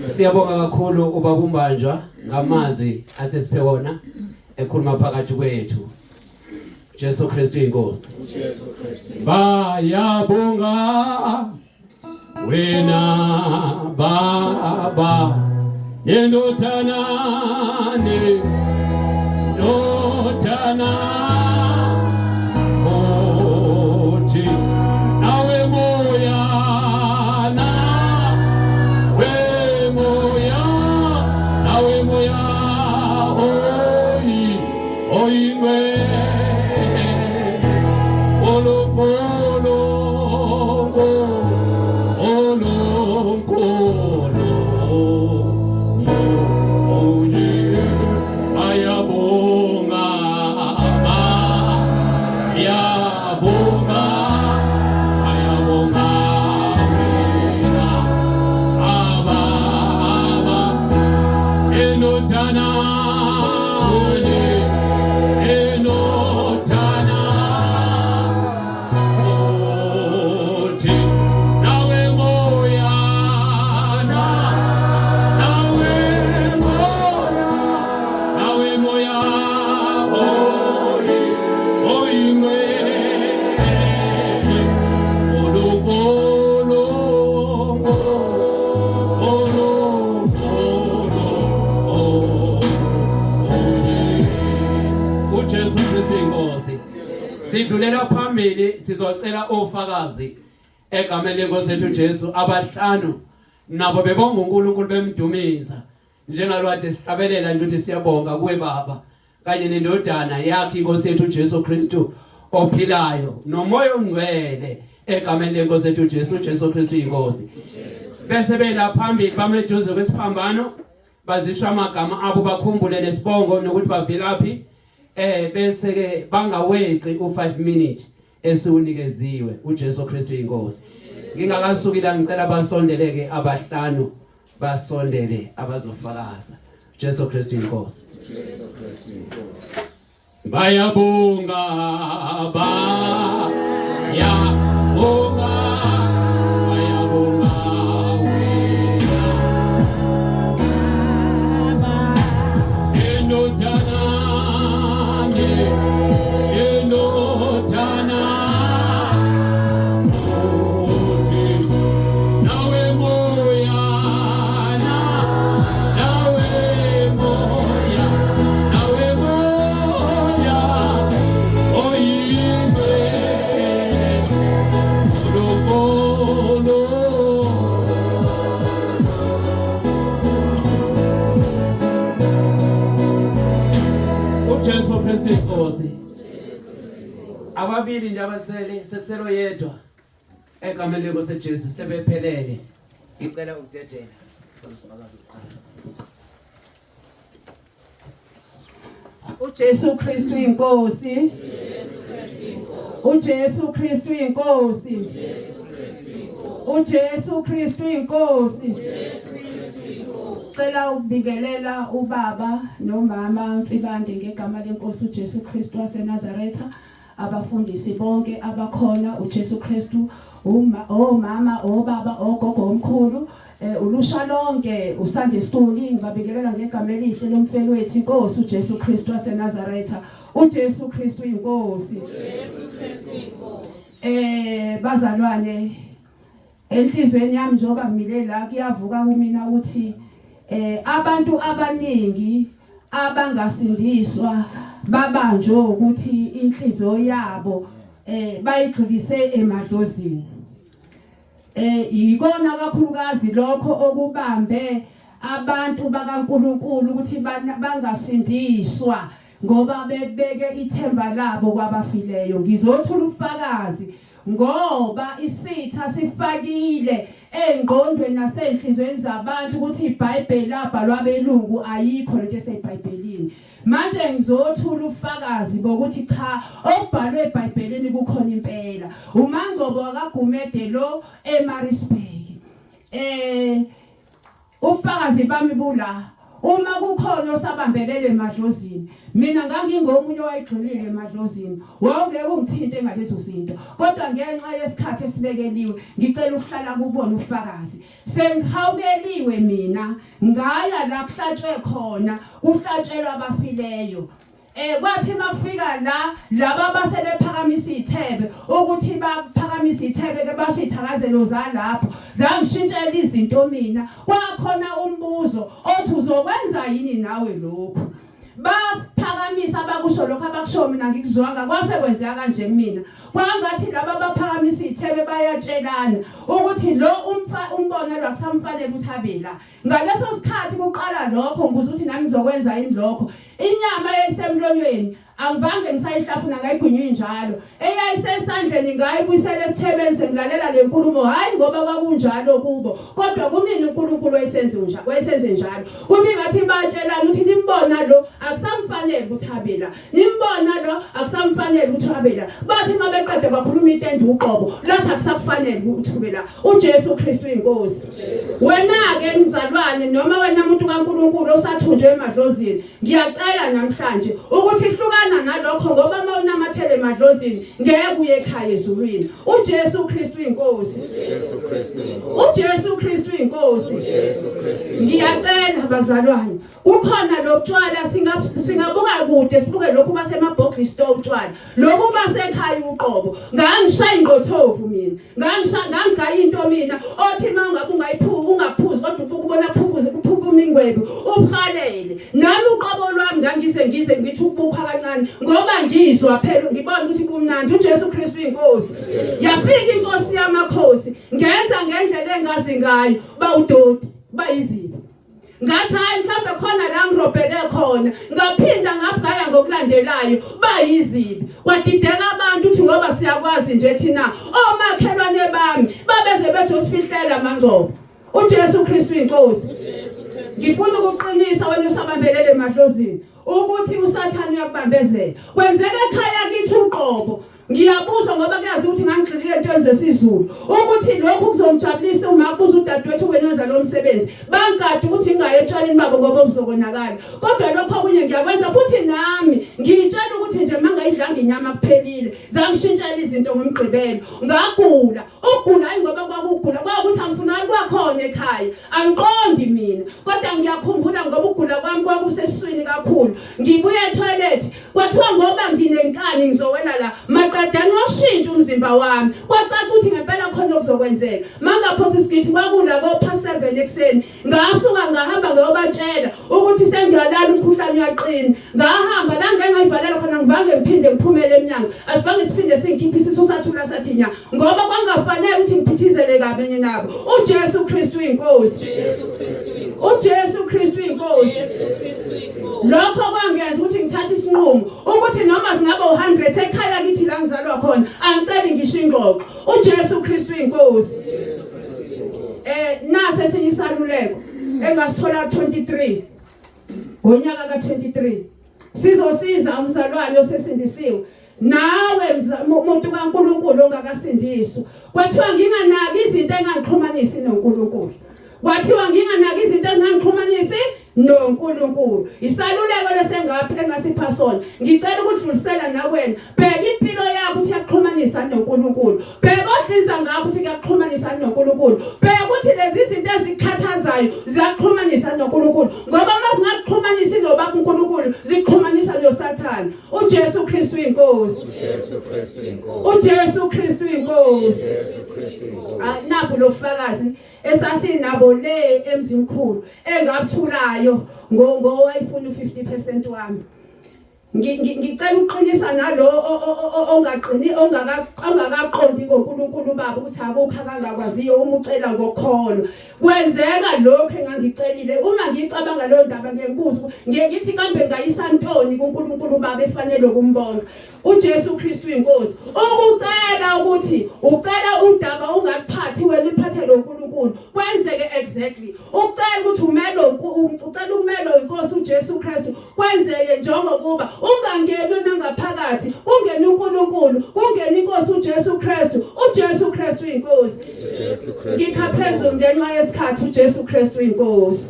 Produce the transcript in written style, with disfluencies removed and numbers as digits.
Siyabonga kakhulu ubaba uMbanjwa ngamazwi asesiphe wona ekhuluma phakathi kwethu. Jesu Kristu inkosi. Jesu Kristu. Bayabonga wena baba nendodana nendodana futhi nawe moya nawe moya nawe moya oyi oyingcwele olukhulu olukhulu munye bayabonga bayabonga bayabonga wena aba aba Enotana enotana uthi nawe moya nawe moya nawe moya oyi oyingcwele olukolo uJesu Kristu inkosi. Sidlulela phambili sizocela ofakazi egameni lenkosi yethu Jesu abahlanu nabo bebonga uNkulunkulu bemdumisa njengalwade sihlabelela nje ukuthi siyabonga kuwe baba kanye nendodana yakhe inkosi yethu Jesu Kristu ophilayo nomoya ongcwele egameni lenkosi yethu Jesu Jesu Kristu inkosi bese bela phambili bameduze kwesiphambano bazisho amagama abo bakhumbule nesibongo nokuthi bavelaphi eh bese ke bangaweqi u5 minutes esiwunikeziwe uJesu Kristu inkosi ngingakasuki la ngicela basondeleke abahlanu basondele abazofakaza Jesu Kristu inkosi Jesu Kristu inkosi Bayabonga bayabonga bayabonga wena Indodana indodana uthi nawe moya nawe moya nawe moya oyingcwele uNkulunkulu uJesu Kristu inkosi ababili nje abasele sekuselo yedwa egameni lenkosi Jesu sebephelele ngicela ukudedela uJesu Kristu inkosi uJesu Kristu inkosi uJesu Kristu inkosi Cela ukubingelela ubaba nomama Nsibande ngegama lenkosi uJesu Kristu waseNazaretha abafundisi bonke abakhona uJesu Kristu uma omama obaba ogogo omkhulu eh, ulusha lonke uSunday school ngibabingelela ngegama elihle lomfeli wethu inkosi uJesu Kristu waseNazaretha uJesu Kristu inkosi uJesu Kristu inkosi eh bazalwane Enhlizweni yami njengoba ngimile la kuyavuka kumina ukuthi eh abantu abaningi abangasindiswa babanjwe ukuthi inhliziyo yabo eh bayigxilise emadlozini. Eh yikona kakhulukazi lokho okubambe abantu bakaNkuluNkulu ukuthi bangasindiswa ngoba bebeke ithemba labo kwabafileyo. Ngizothula ubufakazi Ngoba isitha sifakile ey'ngqondweni nasey'nhliziyweni zabantu ukuthi iBhayibheli labhalwa abelungu, ayikho lento eseBhayibhelini. Manje ngizothula ubufakazi bokuthi cha, okubhalwe eBhayibhelini kukhona impela. UMangcobo wakaGumede lo eMaritzburg. Eh Ubufakazi bami bula. Uma kukhona osabambelele emadlozini, mina ngangingomunye owayegxilile emadlozini, wawungeke ungithinte ngalezo zinto. Kodwa ngenxa yesikhathi esibekeliwe, ngicela ukuhlala kubona ufakazi. Sengihawukeliwe mina, ngaya la kuhlatshwe khona, kuhlatshelwa abafileyo. Eh kwathi makufika la laba basebephakamisa ithebe ukuthi baphakamisa ithebe ke basho ithakazelo zalapho zangishintshela izinto mina kwakhona umbuzo othi uzokwenza yini nawe lokhu baphakamisa abakusho lokho abakusho mina ngikuzwanga kwase kwenzeka kanje kumina kwangathi laba baphakamisa ithebe bayatshelana ukuthi lo umfa umbono lwakusamfanele ukuthi abe la Ngaleso sikhathi kuqala lokho ngibuza ukuthi nami ngizokwenza yini lokho. Inyama eyayisemlonyweni angibange ngisayihlafuna ngayigwinya injalo. Eyayisesandleni ngayibuyisela esithebeni sengilalela le nkulumo hhayi ngoba kwakunjalo kubo kodwa kumina uNkulunkulu wayesenze njalo wayesenze njalo. Kube ngathi batshelana ukuthi nimbona lo akusamfanele ukuthi abe la. Nimbona lo akusamfanele ukuthi abe la. Bathi uma beqeda bakhuluma itende uqobo lathi akusakufanele ukuthi ube la. uJesu Kristu inkosi. Wena ke mzalwane noma wena muntu kaNkuluNkulu osathunjwe emadlozini, ngiyacela namhlanje ukuthi hlukana nalokho ngoba uma unamathele emadlozini ngeke uye ekhaya ezulwini. uJesu Kristu inkosi. uJesu Kristu inkosi. uJesu Kristu inkosi. uJesu Kristu. Ngiyacela bazalwane Kukhona lobutshwala singabuka kude sibuke lokhu basemabhokisi store utshwala. Lokhu basekhaya uqobo. Ngangishaya ingqothovu mina. Ngangisha ngangigaya into mina othi uma ungabe ungayiphuzi ungaphuzi kodwa ukubona phukuze kuphuma ingwebu ubuhalele. Nami uqobo lwami ngangize ngize ngithi ukubukha kancane ngoba ngizwa phela ngibona ukuthi kumnandi uJesu Kristu inkosi. Yafika inkosi yamakhosi ngenza ngendlela engazi ngayo bawudoti bayizibi. Ngathi hayi mhlawumbe khona la ngirobheke khona ngaphinda ngabhaya ngokulandelayo bayizibi kwadideka abantu uthi ngoba siyakwazi nje thina omakhelwane bami babeze bethi usifihlela mangcobo uJesu Kristu inkosi ngifuna ukuqinisa wena usabambelele emadlozini ukuthi usathane uyakubambezela kwenzeka ekhaya kithi uqobo Ngiyabuzwa ngoba kuyazi ukuthi ngangigxilile entweni zesiZulu ukuthi lokhu kuzomjabulisa uma kubuza udadewethu wena wenza lo msebenzi bangigade ukuthi ngingayi etshwaleni babo ngoba kuzokonakala kodwa lokho okunye ngiyakwenza futhi nami ngiyitshela ukuthi nje uma ngayidlanga inyama kuphelile zangishintshela izinto ngomgqibelo ngagula ukugula hayi ngoba kwakugula kwakuthi angifunakali kwakhona ekhaya angiqondi mina kodwa ngiyakhumbula ngoba ukugula kwami kwakusesiswini kakhulu ngibuye etoilet Kwathiwa ngoba nginenkani ngizowela la. Maqedane washintsha umzimba wami. Kwacaca ukuthi ngempela khona okuzokwenzeka. Mangaphosa isigithi kwakula ko past 7 ekuseni. Ngasuka ngahamba ngayobatshela ukuthi sengiyalala umkhuhlane uyaqina. Ngahamba la ngeke ngayivalela khona ngivange ngiphinde ngiphumele emnyango. Asivange siphinde singikhiphe isisu sathula sathi nya. Ngoba kwangafanele ukuthi ngiphithizele kabi enye nabo. UJesu Kristu inkosi. uJesu Kristu inkosi. uJesu Kristu inkosi. Lokho kwangenza ukuthi ngithathe isinqumo ukuthi noma singaba u100 ekhaya kithi la ngizalwa khona angiceli ngisho ingxoxo. uJesu Kristu inkosi. Eh nase esinye isaluleko engasithola 23 ngonyaka ka23 sizosiza umzalwane osesindisiwe nawe muntu kaNkuluNkulu ongakasindiswa kwathiwa nginganaki izinto engangixhumanisi noNkulunkulu kwathiwa nginganaki izinto ezingangixhumanisi noNkulunkulu isaluleko lesengaphi engasipha sona ngicela ukudlulisela nakwena bheka impilo yakho ukuthi iyakuxhumanisa noNkulunkulu bheka odliza ngakho ukuthi kuyakuxhumanisa noNkulunkulu bheka ukuthi lezi zinto ezikhathazayo ziyakuxhumanisa noNkulunkulu ngoba uma zingakuxhumanisi nobaba uNkulunkulu zikuxhumanisa noSathane uJesu Kristu inkosi uJesu Kristu inkosi uJesu Kristu inkosi uJesu Kristu inkosi ah, nakho lo fakazi esasinabo le emzimkhulu engabuthulayo ngowayifuna u50% wami ngicela ukuqinisa nalo ongaqini ongakaqondi ngoNkulunkulu baba ukuthi akukho akangakwaziyo uma ucela ngokholo kwenzeka lokho engangicelile uma ngicabanga leyo ndaba ngiye ngibuza ngiye ngithi kambe ngayisantoni kuNkulunkulu baba efanele ukumbonga uJesu Kristu inkosi ukucela ukuthi ucela udaba ungakuphathi wena uliphathe loNkulunkulu kwenzeke exactly ucela ukuthi umelo ucela ukumelo inkosi uJesu Kristu kwenzeke njengokuba ungangeni nangaphakathi kungena uNkulunkulu kungena inkosi uJesu Kristu uJesu Kristu inkosi Jesu Kristu ngikha phezulu ngenxa yesikhathi uJesu Kristu inkosi